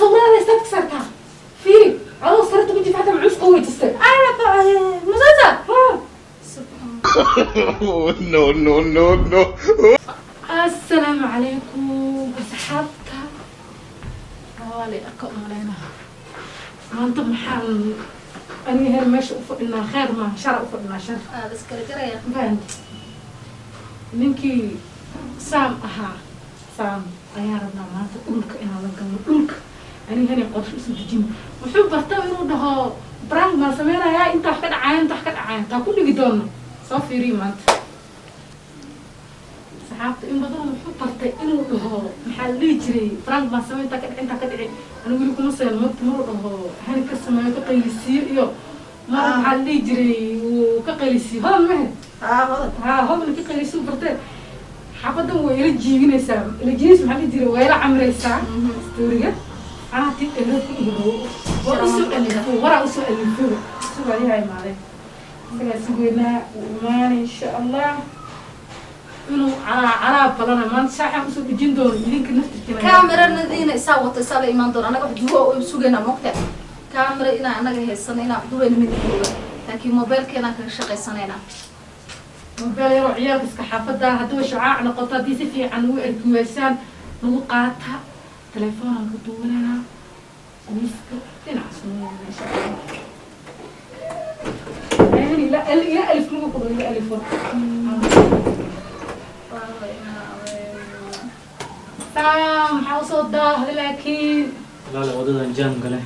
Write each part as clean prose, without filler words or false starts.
Sawirada istaad ka saartaa. Fiiri, adoo sarta ku jifata macus qowey tustay. Masasa. Ha. No, no, no, no. Assalaamu calaykum, asxaabta. Waa la arka umaleynaa. Maanta maxaan aniga heer meesha u fadhinaa? Kheer ma shara u fadhinaa, shar. Aa la iskala garaya. Fahanti, ninkii Saam ahaa, Saam ayaa rabnaa maanta dhulka inaan la galno. Dhulka aniga hani qorshe usoo dejin. Wuxuu barta inuu dhaho prank maan sameynayaa, inta wax ka dhacayan, inta wax ka dhacayan, taa ku dhigi doono. Soo fiiriyi maanta, saxaabta. In badan wuxuu bartay inuu dhaho, maxaa la dhihi jiray, prank baan samey, intaa ka dhici, intaa ka dhici. Anigu weli kuma seen mogta. Maruu dhaho hani ka sameeyo, ka qaylisiiyo, iyo mar maxaa la dhihi jiray, wuu ka qaylisiiyo. Hodan mahe? Aa, hodan. Haa, hodan ka qaylisiyo bartee. Xabadan way ila jiibinaysaa, ila jiibis maxaa la dhihi jiray, way ila camraysaa storyga. Macnaha tii dheereed ku dhigo waa usoo alifo, waraa usoo alifo. Sugaadihaa imaadeen, isagaa sugeynaa, wuu imaanay insha Allah. Inuu calaa calaa balana maanta shaaxaan usoo dhejin doono idinka naftirkiina. Kaameranadiina isaa wata, isaa la imaan doona. Anaga wax duwa oo sugaynaa mogta. Kaamera inaan anaga haysano, inaan wax duwayna mid jooga, laakiin mobiilkeenaan kaga shaqaysanayna. Mobile yaroo ciyaalka iska xaafada haddaba shucaac noqoto, haddii si fiican ugu arki waysaan, nagu qaata. Telefoonaan ku duwananaa, miiska dhinacaas noo yaala insha Allah. Yani ila ila alif nagu qoro, ila alif war. Saam, maxaa usoo daahday laakiin? Walaal, wadadan jaam gale,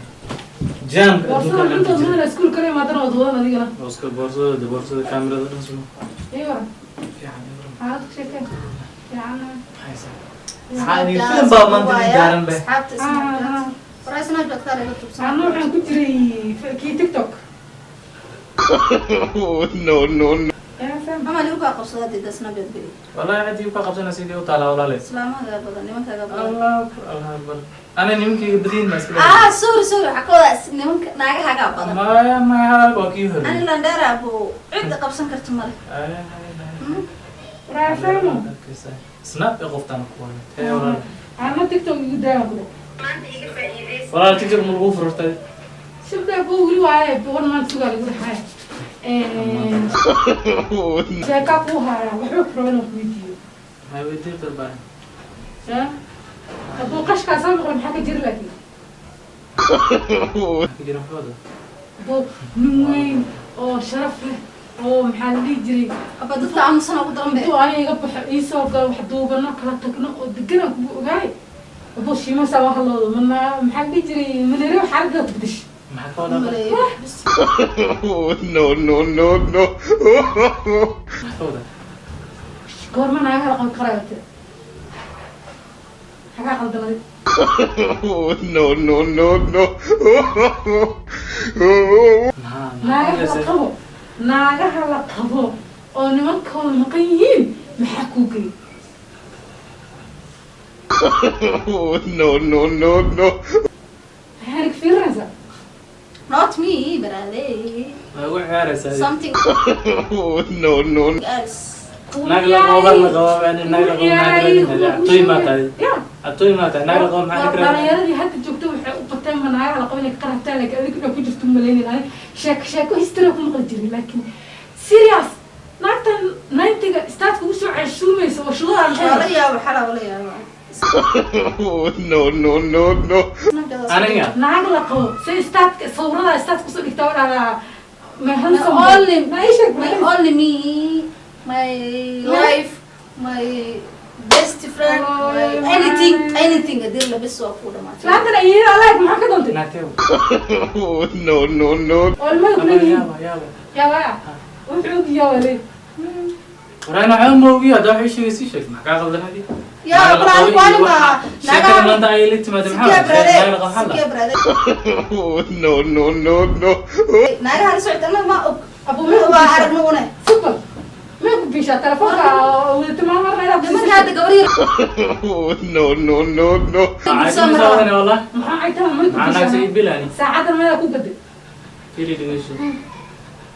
jaamka boorsada adduunka dhan intood ka jira. madana iskuul kala imaadana waad wadan adigana. Booska, boorsada, boorsada, kaamirada dhan suma. Ii waran. Fiican. Xaalad ku sheekee fiican. Maxay maxaa idin filim baa maanta idin daaran be? Asxaabta, Snapchat waraa, Snapchat kaa laga tubsan. Ana waxaan ku jiray kii TikTok. No, no, no. Yaa Saam. Ama ligu kaa qabsada dida Snapchat geli. Wallahi cidii ka qabsana sidii u taalaa, walaale. Islaamahaga badan, nimankaaga badan. Allah akbar, Allah akbar. Ana nimankayga badiin ma iska. Ah, sorry, sorry, waxaa ka wadaa nimanka naagahaagaa badan. Maya, maya, hadalka waa kii hore. Ani landheera buu, cidda qabsan karta male. Waraa Saamo. Snap ee qoftaan ku wada ee walaal. Ana TikTok igu daaya ku. Walaal, TikTok ma lagu furtay? Shibda buu weli waaye, boqol maanta sugaa lagu dhaxay. Sheeka kuu haya, waxba ku raba inaan ku weydiiyo. Maxay weydiin qarbaan? Ya hadduu qashkaa soo maqla, maxaa ka jira laakiin? Ka jira waxooda. Hadduu nin weyn oo sharaf leh oo maxaa la dhihi jiray. Aba dadka aamusan ugu daran be. Intuu aniga iga baxo, iisoo galo, wax duubano, kala tagno oo deganaan kugu ogaay. Hadduu shiimasa waa hadloodo mana, maxaa la dhihi jiray, maneero xaaladda ku bedeshay. Maxaa ka wadaa? Maleeyo. No, no, no, no. Maxaa ka wadaa? Goorma naagaha la qaban karaayo tira, xagaa qaldamaday? No, no, no, no. Maxaa Naagaha la qabo, naagaha la qabo oo nimankooda maqan yihiin, maxaa kuu gey? No, no, no, no. Maxaa nig fiirinaysaa? Not me, brother. Waa ugu ciyaaraysaa. Something No, no. else. Naag la qabo, la qabo, naag la qabo, maxaa ka raadinaysaa? Atoy maa tahay? Ya. Atoy maa tahay? Naag la qabo, maxaa ka raadinaysaa? Dhalinyaradii hadda joogta waxay u bateen ma naagaha la qabo inay ka qarabtaan, laakiin adiga inaa ku jirto malaynin. Ani sheeko sheeko history ku maqli jiray, laakiin serious, naagtan 90-ga staadka usoo cashuumaysa oo shudaha Waa la maxay? yaabo, xalaa la yaabo. No, no, no, no. Aniga? Naag la qabo say staadka sawirada staadka usoo dhigtaa, waa dhahdaa my handsome. My only, Ma ii sheeg. my only me, my life, my best friend, my anything, anything. Hadii labis waa ku dhamaatay. Laantan ayada alaag maxaa ka doontay? Naagtee? No, no, no. Oo ilmada kuleeyihiin. Yaaba, yaaba. Yaaba, wuxuu og yaaba le. Waraan waxba ma ogi. Haddaa waxay sheegay sii sheeg, maxaa kaa qaldan hadii? Yaa, balaadi kwani ma Sheekada maanta ay la timaada maxaa Sikia, brother. Naag la qabo maxaa la Sikia, brother. No, no, no, no. Naagaha la socota annaga ma og. Abu mee ku Waa biishaa? aragno une. Super mee ku biishaa telefoonka wadata maalin marna? Nimanka hadda gabar yar. No, no, no, no. Maxaa wallah? Maxaa ay tahay may ku Maxaa naag biishaa? sii bilani? Saacadan meedaa ku gaday? Firi, dhegeyso.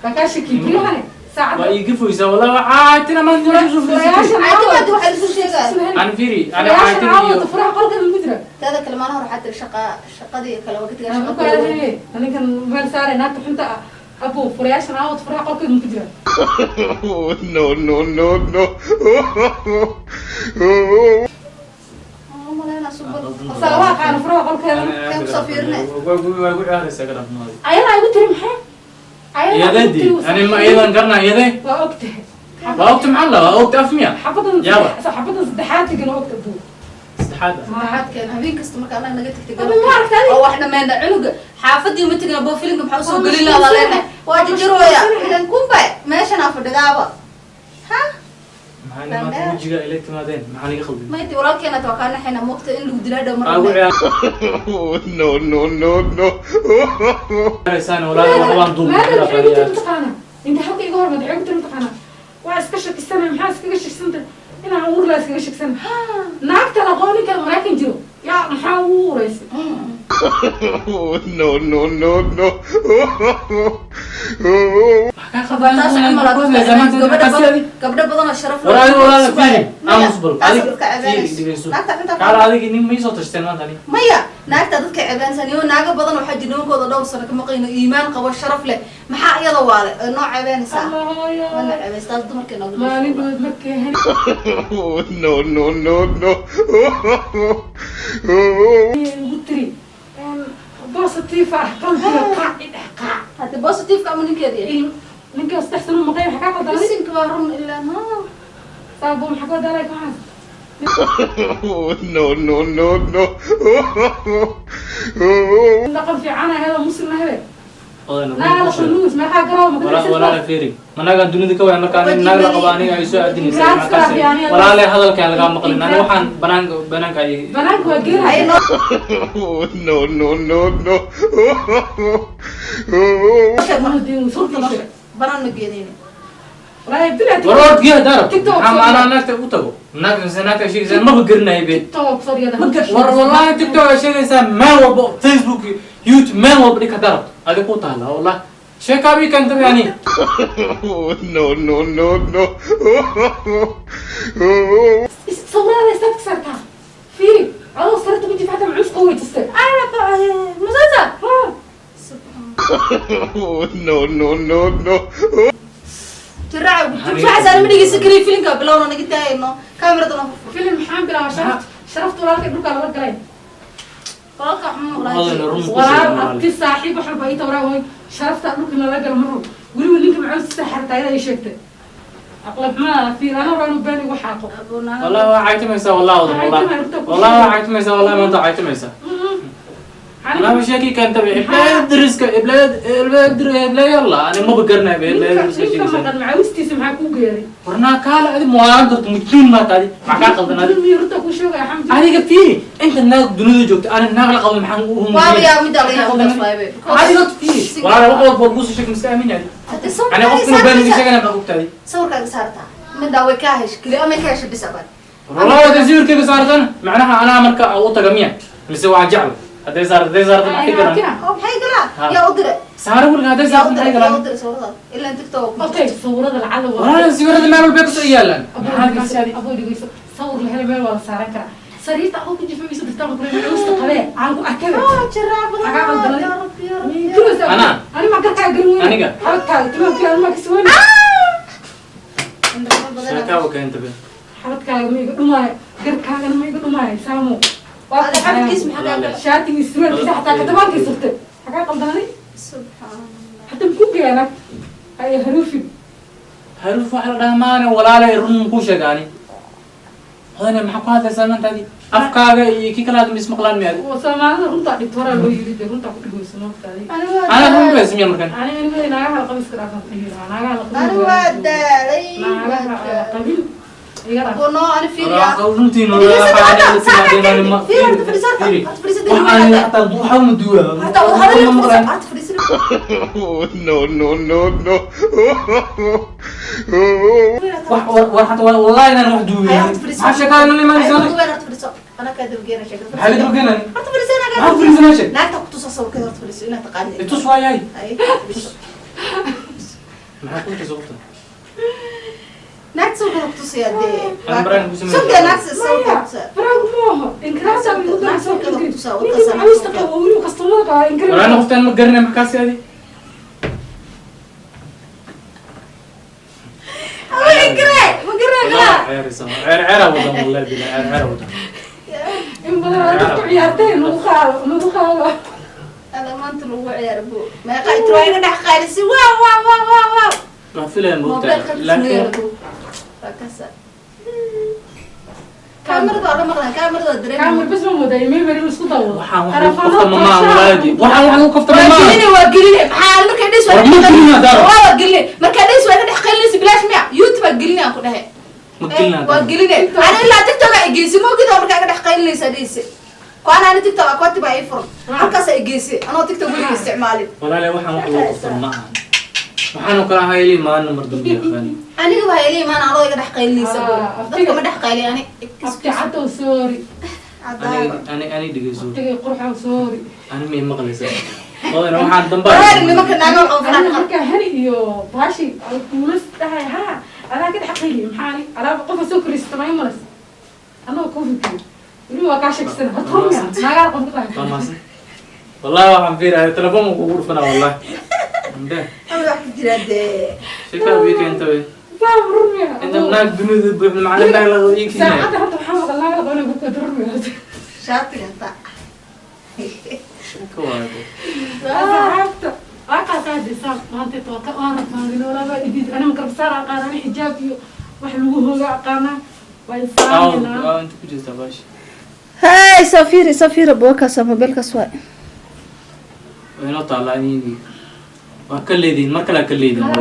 Baa kaa shaki bilahane. Saacadda. Waa iiga foysaa wallahi, waa caatina maanta inaan soo fadhiisatay. Furayaashan Caafimaad waxaa lagu sheegaa. Aan fiiri, ana furayaashan caatina iyo caawada furaha qolkeeda ma jira. Taada kale maalin hore waxaa tiri shaqa shaqadii kale waa ka tegaa Aan shaqa ku kala ninkan meel saaray naagta xunta ah. Abu, furayaashan caawada furaha qolkeeda ma ku jira. No, no, no, no. Malaynaa subal. Salawaha qaana furaha qolkeeda. Kan kusoo fiirine. Waa ku ciyaaraysaa ka dhafnooday. Ayadaa igu tiri maxay? Ayadaa igu Iyadadii tiri. ani ma iyadan garanaa iyadee. Waa ogtahay. Waa ogta, maxaa la waa ogta af miya? Xabadan. Yaaba. Xabadan saddexaad degan waa ogta, abu. Saddexaad ah. Saddexaadkeen habeen kasta marka annaga naga tagtay. Aba, ma aragtay adiga? Oo wax dhammeena cunuga xaafadii ma tegina boo filimka maxaa usoo Waa gelin lahaa leenahay mashquulsanahay. waa jajirooya idan kumbe meeshan aa fadhidaaba ha. Maxaa nimaanta wejiga ila timaadeen? Maxaa niga khaldin? Mayti walaalkeena taa kaa naxayna moogta in lagu dilaa dhow mar. Waa ku No, no, no, no. ciyaaraysaan walaal, wax waan duubnay. Maada maxay igu tiri mataqaanaa? Inta halka iga hormad maxay igu tiri mataqaanaa? Waa iska shakisana, maxaa iskaga shakisanta? Inaan uur laa iskaga shakisana. Naagta la aqoon ninka Maraykan jiro. Yaa maxaa ugu uuraysay? No, no, no, no. Taas camal aad dadka ceebaynayso. Gabadha badan, gabdho badan oo sharaf leh War adiga walaal sugaya. fiiri. Maya, Aamus bal. taas Adiga dadka fiiri, ceebaynayso. dhegeyso. Naagta xunta. Kaala adiga nin ma ii soo tashteen maanta ani. Maya, naagta dadka ceebaynsan iyo naago badan waxaa jira nimankooda dhowr sano ka maqayno, iimaan qabo, sharaf leh. Maxaa iyada waale ee noo ceebaynaysaa? Wana ceebaysa taas dumarkeena ugu. Maalintood markay heli No, no, no, no. igu tiri positive ah, qalbiga qaac idheh qaac. Hadda positive-ka ama ninkeeda yahay? Ninka 3 sano maqay, maxaa kaa qaldanay? Bisinka, waa run ilaa ha. Saabo, maxaa ka wadaalay waxaas? No, no, no, no. Dhaqan fiican aheedoo muslim ahebe. Odayna Naa la run ku sheeg. qunuus meeqaa garoob ma Walaal, walaal fiiri, managaan dunida ka waay markaa nin naag la qabo aniga ay soo aadinaysaa. Ingraas markaas ka fiican. Walaale, hadalkaan lagaa maqlin ani waxaan banaanka banaanka ay Banaanka waa geelaya. Ay noo No, no, no, no. sheeg marka. Surta Noo sheeg. Banaan ma geenayni. Walaahi bilaa. War orod geeya daarab. TikTok. Maxaa maanaa naagta u tago naagta mise naagta sheegaysaa maba garanayo be. TikTok soo dhigada. War wallahi TikTok ay sheegaysaa meel walba, Facebook, YouTube, meel walba dhig haddaa rabto, adiga ku taala wallahi sheekaabii keenta yani. No, no, no, no. Sawirada istaadka saartaa fiiri, adoo sarta ku jifa xataa macuus qawey tustay. Musaasa. Ha. No, no, no, no. Jiraaca waxaas aan ma dhegeysan karin filimka bilowna naga daayno kaamirada noo furfur. Filim maxaan bilaabaa? Sharafta, sharafta walaalkay dhulkaa lala galay. Walaalka xuma. Odayna run ku sheeg. Walaal walaal. Abti, saaxiib, wax walba ii tawraa way sharafta dhulka lala galo mar walba. Weliba ninka macuusta xartaa ayada ii sheegtay aqlab xumadaa fiir ana rabaa inuu been igu xaaqo. Wallahi waa caytimaysaa wallahi odan, wallahi wallahi waa caytimaysaa, wallahi maanta caytimaysaa. Anaa sheeki keenta be iblaad dariska iblaad iblaad iblaad yalla ani maba garanayo be iblaad dariska ninka sheegaysaa. Maqan macawistiisa maxaa kuu geeray? Warnaa kaala adi muwaalan karto, majnuun maata adi, maxaa kaa qaldan adi? Runta kuu sheegaya xamdi. Adiga fiiri, inta naag dunida joogta ani naag la qabo maxaan u Waaba yaa midda la yaabo taas waaye be. Adiga fiiri walaal, wax walba kuusoo sheeg miska aamin adi. Hadda ani qof inuu been iga sheegana baa ogtahay. Sawirkaaga saartaa middaa way kaa hesh keli ama ka hesha bis abad. Wallahi hadday sawirkayga saartan macnaha anaa marka u taga miya mise waa jecel hadday saartan maxay garan? Oo maxay galaa? Ha. Yaa u diray? Saara weliga hadday Yaa u saartan maxay diray? Yaa garan? u diray sawiradaada ilaa TikTok ku Okay, sawirada lacala waa Walaal, sawirada meel walba kasoo yaalaan, maxaa kaasi adi? Abuu, dhegeyso, sawir la helay meel waa la saaran karaa. Sariirta adoo ku jifa isu dirtaan ku macuusta qabee aan ku arkay. Ah, jiraac badan. Maxaa qaldanay? Yaa Rabbi, yaa Rabbi, yaa Rabbi. Anaa? Ani ma garkaa garin weyn. Aniga? Xabadkaaga timaha ma kasweyn. Indhaha badan. Sheekaa u keenta be. Xabadkaaga ma iga dhumaayo, garkaagana ma iga dhumaayo saamo. Waa Ada xabadkiis maxaa kaa galay? Shaatigii, surwaalkiisa, xataa katabaankii surtay, maxaa qaldanay? Subxaan. Hadda muku geena ay haruufin. Haruuf waxa la dhahaa maane walaalay, run kuu sheegaani odane, maxaa ku hadlaysaa maanta adi? Afkaaga iyo kii kale aad mis maqlaan miya adi? Oo Soomaalida runtaa dhigto horaa loo yiri dee, runtaa ku dhigayso moogtaadi. Anaa run ku miya markan? Aniga nimada naagaha la qabin iska dhaafaan ku dhihi lahaa, naagaha la qabin. Ani waa daalay, waa Naagaha la daalay. qabin iga dhaaf. Bono, ani fiiriya. Runtiin. Fiiri, horta fadhiiso, horta fadhiiso, waxaan xataa waxa uma duwa. Horta wada hadal, fadhiiso, horta fadhiiso. No, no, no, no. Wax war xataa wallahi inaan wax duubi. Hay, horta fadhiiso. Maxaa sheekada nala imaanaysaa? Hay, horta fadhiiso. Anaa kaa dabgeena sheekada. Maxaa la dabgeenay? Horta fadhiiso, anaa kaa Maxaa fadhiisanaa sheeg? Naagta ku tusa sawirkeeda, horta fadhiiso, inaad taqaanid. Itus waayahay. Hay, fadhiiso. Maxaa ku tusa qofta? Naagta sawirkeeda kutusayaa dee. Aan prank ku sameyn. Sugdee, naagta sawirkeeda Maya, kutusaa. prank maaha. Inkiraasa lagu daray soo Naagta inkiri. kutusaa, Ninkii wadkaas macawista qabo oo weliba kastamada qabaa inkiri. Walaal, qoftaan ma garanay markaasi adi. Ama inkiree, ma garee Wallahi kalaa. ceeraysa. Ceer ceera wadan, wallahi bilaa ceer ceera wadan. In badan aad dadku ciyaarteen, nagu qaado, nagu qaado. Ada maanta lagu ciyaaro bu. Meeqa itiro iga dhex qaylisi. Waaw, waaw, waaw, waaw, waaw. Waa filayaa Mobile moogtahay, ka laakiin tusnaya. Waa kasa. Kaamirada waa la maqlaan, kaamirada waa dareemi. Kaamir bas ma moodaa, memory la isku daawado. Waxaan wax lagu kafta ma maaha, walaadi. Waxaan wax lagu kafta ma Waa maaha. geline, waa geline. Maxaa markay dhis waa War ma gelina, Daro. Waa geline. Markay dhis waa iga dhex qaylinaysa bilaash miya? YouTube baa geline aan ku dhahay. Ma gelina. Waa geline. Ani ilaa TikTok ay geysi moogid oo markaa iga dhex qaylinaysa dhisi. Kuwaan ani TikTok akoonti baa ii furan. Halkaas ay geysi anoo TikTok weliga isticmaalin. Walaalahay, waxaan wax lagu kafta ma aha. Waxaan oo kale ahaa ilii maalin mar dambe yaqaani. Aniga waa ilii maan anoo iga dhex qaylinaysa bu. Ah, Dadka ma dhex qayli ani. Abti cadow, sorry. Cadaaba. Ani ani dhegeyso. Abtigay qurxow, sorry. Ani ma maqlaysaa? Odayna waxaan dambe. Wareer nimanka naaga waxaan Aniga farax. markaa hani iyo baashi kuulas dhahay haa adaa ka dhex qayli, maxaa ani alaaba qofa soo korista ma imalas anagoo kuu fikriyo weliba waa kaa sheegsana horta rumiya naagaa qof ka Waa dhahay. maasan. Wallahi waxaan fiirayaa telefoon kugu dhufanaa wallahi. Ndee. Ama wax ku jira dee. Sheekada weekend way. Saam rumiya. Inta naag dunida buuxda macna naag la ii keenay. Saacadda hadda waxaa maqal naaga qabana ku kada rumiya. Shaatiga taa. Sheeko waayo. Asxaabta waa qaasaa de saam maanta waa ka waan rafaadin walaa waa idid anima garbasaar aqaan ani xijaab iyo wax lagu hooga aqaanaa waa Aaw insaaminaa. aaw inta ku jirta baashi. Hey, safiri, safiri, bokaas mobilkaas waay. Way noo taallaa inii. Waa ka leediin mar kale ka leediin wallahi.